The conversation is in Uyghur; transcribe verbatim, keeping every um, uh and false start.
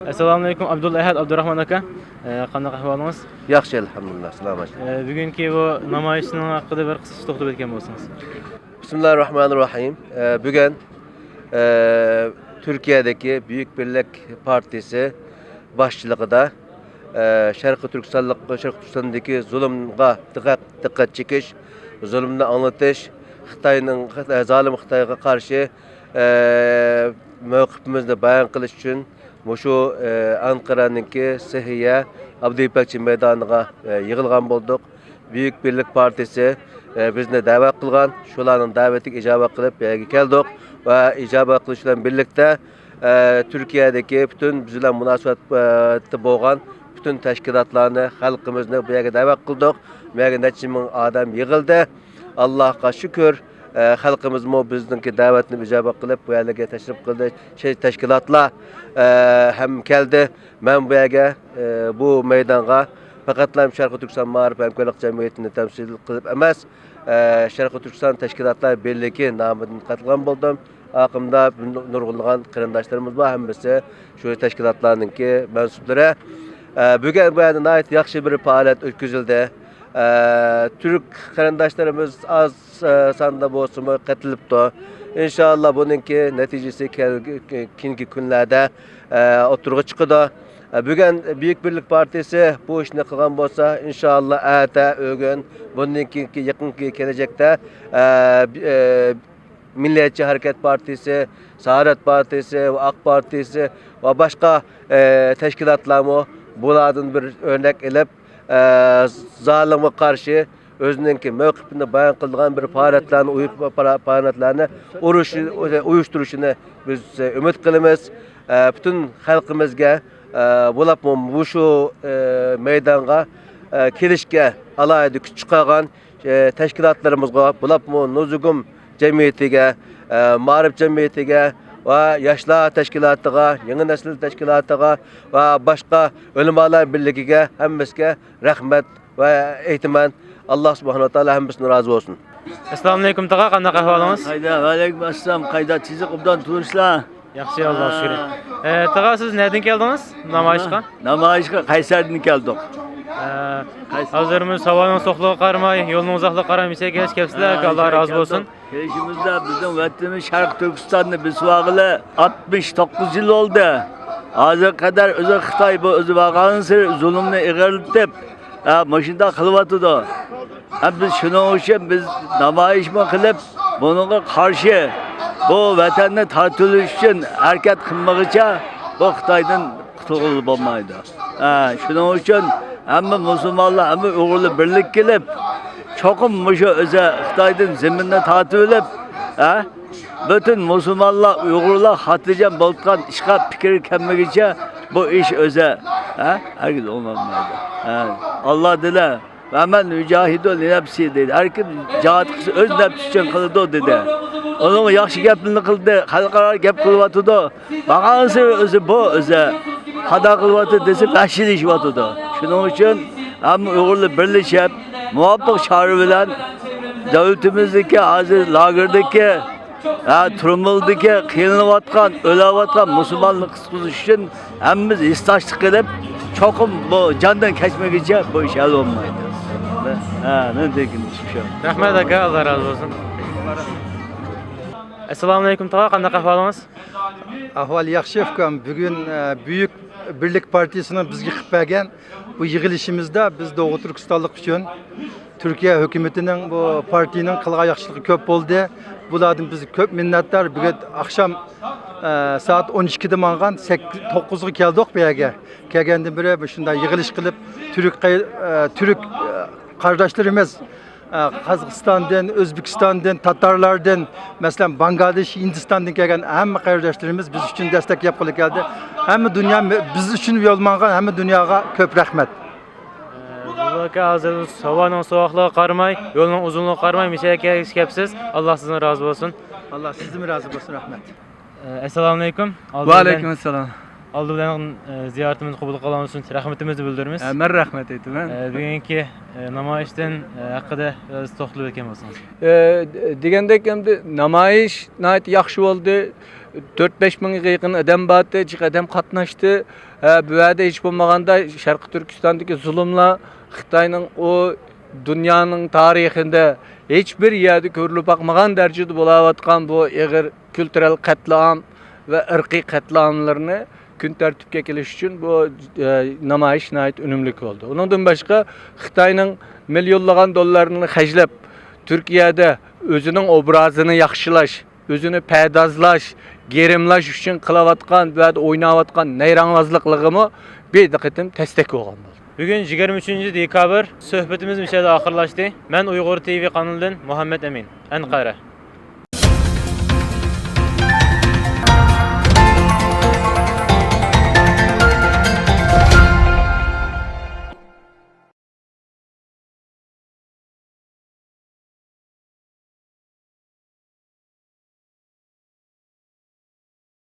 ئەسسالامۇئەلەيكۇم، ئابدۇل ئەھەد ئابدۇراخمان ئاكا. ئە، قانداق ئەھۋالىڭىز؟ ياخشى، ئەلھەمدۇلىللا، سالامەت. ئە، بۈگۈنكى بۇ نامايىشنىڭ ھەققىدە بىر قىسقىچە توختىلىپ ئۆتكەن بولسىڭىز. بىسمىللاھىررەھمانىررەھىم. ئە، بۈگۈن، ئە، تۈركىيەدىكى بۈيۈك بىرلىك پارتىيىسى باشچىلىقىدا، ئە، شەرقىي تۈركىستانلىق، شەرقىي تۈركىستاندىكى زۇلۇمغا دىققەت، دىققەت چېكىش، زۇلۇمنى ئاڭلىتىش، خىتاينىڭ، ئە، زالىم خىتايغا قارشى، ئە، مەۋقىپىمىزنى بايان قىلىش ئۈچۈن مۇشۇ، ئە، ئەنقەرەنىڭكى سېھىيە ئابدۇيىپەكچى مەيدانىغا، ئە، يىغىلغان بولدۇق. بۈيۈك بىرلىك پارتىيىسى، ئە، بىزنى دەۋەت قىلغان، شۇلارنىڭ دەۋىتىگە ئىجابەت قىلىپ بۇ يەرگە كەلدۇق ۋە ئىجابەت قىلىش بىلەن بىرلىكتە، ئە، تۈركىيەدىكى پۈتۈن بىز بىلەن مۇناسىۋەتتە بولغان پۈتۈن تەشكىلاتلارنى، خەلقىمىزنى بۇ يەرگە دەۋەت قىلدۇق. بۇ يەرگە نەچچە مىڭ ئادەم يىغىلدى. ئاللاھقا شۈكۈر، ئە، خەلقىمىزمۇ بىزنىڭكى دەۋەتنى ئىجابەت قىلىپ، بۇ يەرلەرگە تەشرىپ قىلدى. شەي-، تەشكىلاتلار، ئە، ھەم كەلدى. مەن بۇ يەرگە، ئە، بۇ مەيدانغا پەقەتلا شەرقىي تۈركىستان مائارىپ ھەمكارلىق جەمئىيىتىنى تەمسىل قىلىپ ئەمەس، ئە، شەرقىي تۈركىستان تەشكىلاتلار بىرلىكى نامىدىن قاتناشقان بولدۇم. ئارقىمدا نۇرغۇنلىغان قېرىنداشلىرىمىز بار، ھەممىسى شۇ تەشكىلاتلارنىڭكى مەنسۇپلىرى. ئە، بۈگۈن بۇ يەردە ناھايىتى ياخشى بىر پائالىيەت ئۆتكۈزۈلدى. ئە، تۈرك قېرىنداشلىرىمىز ئاز، ئە، ساندا بولسىمۇ قېتىلىپتۇ. ئىنشائاللا بۇنىڭكى نەتىجىسى كەل-، كېيىنكى كۈنلەردە، ئە، ئوتتۇرىغا چىقىدۇ. ئە، بۈگۈن بۈيۈك بىرلىك پارتىيىسى بۇ ئىشنى قىلغان بولسا، ئىنشائاللا ئەتە، ئۆگۈن، بۇندىن كېيىنكى يېقىنقى كېلەچەكتە، ئە، بى-، ئە، مىللەتچى ھەرىكەت پارتىيىسى، سائادەت پارتىيىسى ۋە ئاق پارتىيىسى ۋە باشقا، ئە، تەشكىلاتلارمۇ بۇلاردىن بىر ئۆرنەك ئېلىپ، ئە، زالىمغا قارشى ئۆزىنىڭكى مەۋقىپىنى بايان قىلىدىغان بىر پائالىيەتلەرنى ئۇيۇپ-، پارا-، پائالىيەتلەرنى ئۇرۇش-، ئۇيۇشتۇرۇشىنى بىز، ئە، ئۈمىد قىلىمىز. ئە، پۈتۈن خەلقىمىزگە، ئە، بولۇپمۇ مۇشۇ، ئە، مەيدانغا، ئە، كېلىشكە ئالاھىدە كۈچ چىقارغان، ئە، تەشكىلاتلىرىمىزغا، بولۇپمۇ نۇزۇگۇم جەمئىيىتىگە، ئە، مائارىپ جەمئىيىتىگە ۋە ياشلار تەشكىلاتىغا، يېڭى نەسىل تەشكىلاتىغا ۋە باشقا ئۆلىمالار بىرلىكىگە، ھەممىسىگە رەھمەت ۋە ئېيتىمەن. ئاللا سۇبھانەھۇ ۋە تائالا ھەممىسىدىن رازى بولسۇن. ئەسسالامۇئەلەيكۇم تاغا، قانداق ئەھۋالىڭىز؟ قايدا، ۋەئەلەيكۇم ئەسسالام، قايدا، تېزلىك ئوبدان تۇرۇشلا. ياخشى، ئاللاغا شۈكۈر. ئە، تاغا، سىز نەدىن كەلدىڭىز نامايىشقا؟ نامايىشقا قەيسەردىن كەلدۇق. ئە، قەيسەر. ھازىر مۇشۇ ھاۋانىڭ سوغۇقلۇقىغا قارىماي، يولنىڭ ئۇزاقلىقىغا قارىماي، مۇشۇ يەرگە كېلىپ كەپسىلەر، ھە، ئاللا رازى بولسۇن. كېلىشىمىزدە بىزنىڭ ۋەتىنىمىز شەرقىي تۈركىستاننى بېسىۋالغىلى ئاتمىش توققۇز يىل بولدى. ھازىرغا قەدەر ئۆزى خىتاي بۇ ئۆزى بارغانسېرى زۇلۇمنى ئېغىرلىتىپ، ھە، مۇشۇنداق قىلىۋاتىدۇ. ھە، بىز شۇنىڭ ئۈچۈن بىز نامايىشمۇ قىلىپ، بۇنىڭغا قارشى بۇ ۋەتەننى تارتىۋېلىش ئۈچۈن ھەرىكەت قىلمىغىچە بۇ خىتايدىن قۇتۇلغىلى بولمايدۇ. ھە، شۇنىڭ ئۈچۈن ھەممە مۇسۇلمانلار، ھەممە ئۇيغۇرلار بىرلىككە كېلىپ، چوقۇم مۇشۇ ئۆزى خىتايدىن زېمىننى تارتىۋېلىپ، ھە، پۈتۈن مۇسۇلمانلار، ئۇيغۇرلار خاتىرجەم بولىدىغان ئىشقا پىكىر كەلمىگىچە بۇ ئىش ئۆزى، ھە، ھەرگىز ئوڭلانمايدۇ. ھە، ئاللا دېدى، «ۋە مەن يۇجاھىدۇ لىنەپسى» دېدى. ھەر كىم جىھاد قىلسا ئۆز نەپسى ئۈچۈن قىلىدۇ دېدى. ئۇنىڭ ياخشى گەپلىرىنى قىلدى، خەلقئارا گەپ قىلىۋاتىدۇ. بارغانسېرى ئۆزى بۇ، ئۆزى خاتا قىلىۋاتىدۇ دېسە، ۋەھشىيلىشىۋاتىدۇ. شۇنىڭ ئۈچۈن ھەممە ئۇيغۇرلار بىرلىشىپ، مۇۋاپىق چارە بىلەن دۆلىتىمىزدىكى ھازىر لاگېردىكى، ھە، تۈرمىلەردىكى قىينىلىۋاتقان، ئۆلۈۋاتقان مۇسۇلمانلارنى قۇتقۇزۇش ئۈچۈن ھەممىمىز ھېسداشلىق قىلىپ، چوقۇم بۇ جاندىن كەچمىگىچە بۇ ئىش ھەل بولمايدۇ. ھە، مەن دېگىنىم شۇ. رەھمەت ئاكا، ئاللا رازى بولسۇن. ئەسسالامۇئەلەيكۇم تاغا، قانداق ئەھۋالىڭىز؟ ئەھۋال ياخشى ئۇكام. بۈگۈن، ئە، بۈيۈك بىرلىك پارتىيىسىنىڭ بىزگە قىلىپ بەرگەن بۇ يىغىلىشىمىزدا بىز دوغۇ تۈركىستانلىق ئۈچۈن تۈركىيە ھۆكۈمىتىنىڭ، بۇ پارتىيىنىڭ قىلغان ياخشىلىقى كۆپ بولدى. بۇلاردىن بىز كۆپ مىننەتدار. بۈگۈن ئاخشام، ئە، سائەت ئون ئىككىدە ماڭغان، سەككىز، توققۇزغا كەلدۇق بۇ يەرگە. كەلگەندىن بېرى مۇشۇنداق يىغىلىش قىلىپ، تۈرك قەي-، ئە، تۈرك، ئە، قارداشلىرىمىز، ئە، قازاقىستاندىن، ئۆزبېكىستاندىن، تاتارلاردىن، مەسىلەن، باڭگلادېش، ھىندىستاندىن كەلگەن ھەممە قېرىنداشلىرىمىز بىز ئۈچۈن دەستەك ياپ قولى كەلدى. ھەممە دۇنيا، بىز ئۈچۈن يول ماڭغان ھەممە دۇنياغا كۆپ رەھمەت. ئە، بۇ ئاكا، ھازىر ھاۋانىڭ سوغۇقلۇقىغا قارىماي، يولنىڭ ئۇزۇنلۇقىغا قارىماي، مۇشۇ يەرگە كەپسىز. ئاللا سىزدىن رازى بولسۇن. ئاللا سىزدىن رازى بولسۇن، رەھمەت. ئە، ئەسسالامۇئەلەيكۇم. ئالدى بىلەن، ۋەئەلەيكۇم ئەسسالام. ئالدى بىلەن، ئە، زىيارىتىمىزنى قوبۇل قىلغىنىڭىز ئۈچۈن رەھمىتىمىزنى بىلدۈرىمىز. ئە، مەن رەھمەت ئېيتىمەن. ئە، بۈگۈنكى، ئە، نامايىشتىن، ئە، ھەققىدە بىراز توختىلىپ ئۆتكەن بولسىڭىز. ئە، دېگەندەك ئەمدى نامايىش ناھايىتى ياخشى بولدى. تۆت بەش مىڭغا يېقىن ئادەم باردى، جىق ئادەم قاتناشتى. ھە، بۇ يەردە ھېچ بولمىغاندا شەرقىي تۈركىستاندىكى زۇلۇملار، خىتاينىڭ ئۇ دۇنيانىڭ تارىخىدا ھېچ بىر يەردە كۆرۈلۈپ باقمىغان دەرىجىدە بولاۋاتقان بۇ ئېغىر كۈلتۈرەل قەتلىئام ۋە ئىرقىي قەتلىئاملىرىنى كۈن تەرتىپكە كېلىش ئۈچۈن بۇ، ئە، نامايىش ناھايىتى ئۈنۈملۈك بولدى. ئۇنىڭدىن باشقا، خىتاينىڭ مىليونلىغان دوللارنى خەجلەپ، تۈركىيەدە ئۆزىنىڭ ئوبرازىنى ياخشىلاش، ئۆزىنى پەردازلاش، گىرىملاش ئۈچۈن قىلىۋاتقان، بۇ يەردە ئويناۋاتقان نەيرەڭۋازلىقلىرىمۇ بىر قېتىم تەستەك بولغان بولدى. بۈگۈن يىگىرمە ئۈچىنچى دېكابىر، سۆھبىتىمىز مۇشۇ يەردە ئاخىرلاشتى. مەن ئۇيغۇر تىۋى قانىلىدىن مۇھەممەد ئەمىن، ئەنقەرە.